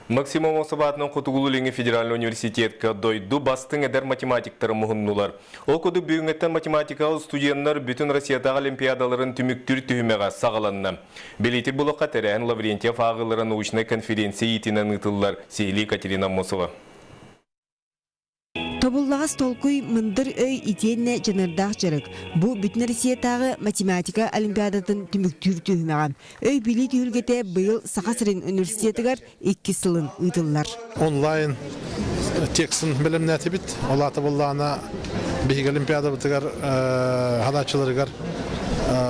Максим Аммосов аатынан Хотугулуу-Илиҥҥи федеральнай университетка дойду бастыҥ эдэр математиктара муһуннулар. Ол курдук бүгүҥҥэттэн математикаҕа студеннар бүтүн Россиятааҕы олимпиадаларын түмүктүүр түһүмэҕэ саҕаланна. Бэлиэтик булуохха тэрээһин Лаврентьев ааҕыылара научнай конференция иитинэн ыытыллар. Сиһилии Екатерина Аммосова. Тобуллаҕас толкуй, мындыр өй итиэннэ дьаныардаах дьарык. Бу Бүтүн Россиятааҕы математика олимпиадатын түмүктүүр түһүмэҕэ. Өй-билии түһүлгэтэ быйыл Саха сирин университетыгар иккис сылын ыытыллар. Онлайн текстын бэлэмнээтибит. Ол аата буоллаҕына биһиги олимпиадабытыгар хадааччыларыгар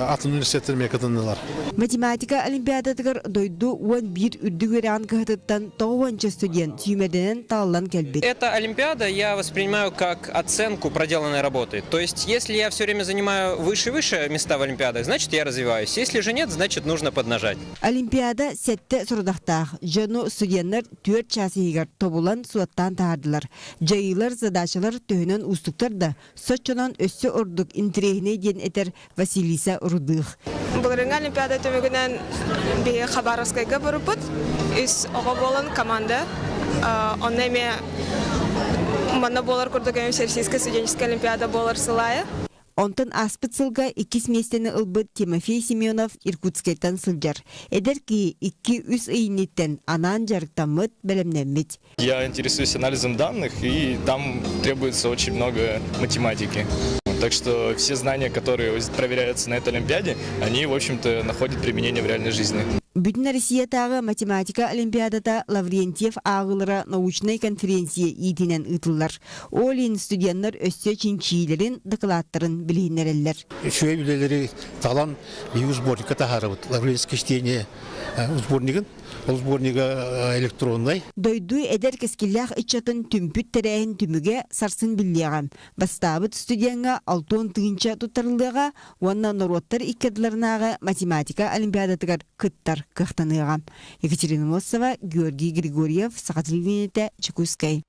атын университеттар эмиэ кытыннылар. Математика олимпиадатыгар дойду 11 үрдүк үөрэҕин кыһатыттан 90 студент сүүмэрдэнэн талыллан кэлбит. Эта олимпиада я воспринимаю как оценку проделанной работы. То есть, если я все время занимаю выше и выше места в олимпиадах, значит, я развиваюсь. Если же нет, значит, нужно поднажать. Олимпиада сэттэ сорудахтаах. Дьону студеннар түөрт чаас иһигэр тобулан суоттаан таһаардылар. Дьайыылар, задачалар төһөнөн уустуктар да, соччонон өссө ордук интэриэһинэй диэн этэр Василиса Рудых. Былырыҥҥы Олимпиада түмүгүнэн биһиги Хабаровскайга барбыт. Үс оҕо буолан команда. Онно эмиэ манна буолар курдук эмиэ Всероссийская студенческая олимпиада буолар сыл аайы. Онтон ааспыт сылга иккис миэстэни ылбыт Тимофей Семенов Иркутскайтан сылдьар. Эдэр киһи икки-үс ый инниттэн анаан дьарыктаммыт, бэлэмнэммит. Я интересуюсь анализом данных, и там требуется очень много математики. Так что все знания, которые проверяются на этой Олимпиаде, они, в общем-то, находят применение в реальной жизни. Бүтүн Россиятааҕы математика олимпиадата Лаврентьев ааҕыылара научнай конференция иитинэн ыытыллар. Ол иһин студеннар өссө чинчийиилэрин, дакылааттарын билиһиннэрэллэр. Үчүгэй үлэлэри талан биһиги сборникка таһаарабыт. Лаврентьевское чтение сборнигын Ол сборнига электроннай. Дойду эдэр кэскиллээх ыччатын түмпүт тэрээһин түмүгэ сарсын биллиэҕэ. Бастаабыт студеҥҥа 60 тыһыынча туттарыллыаҕа уонна норуоттар икки ардыларынааҕы математика олимпиадатыгар кыттар кыахтаныаҕа. Екатерина Мосова, Георгий Григорьев, Саха телевидениетэ, Чекускай.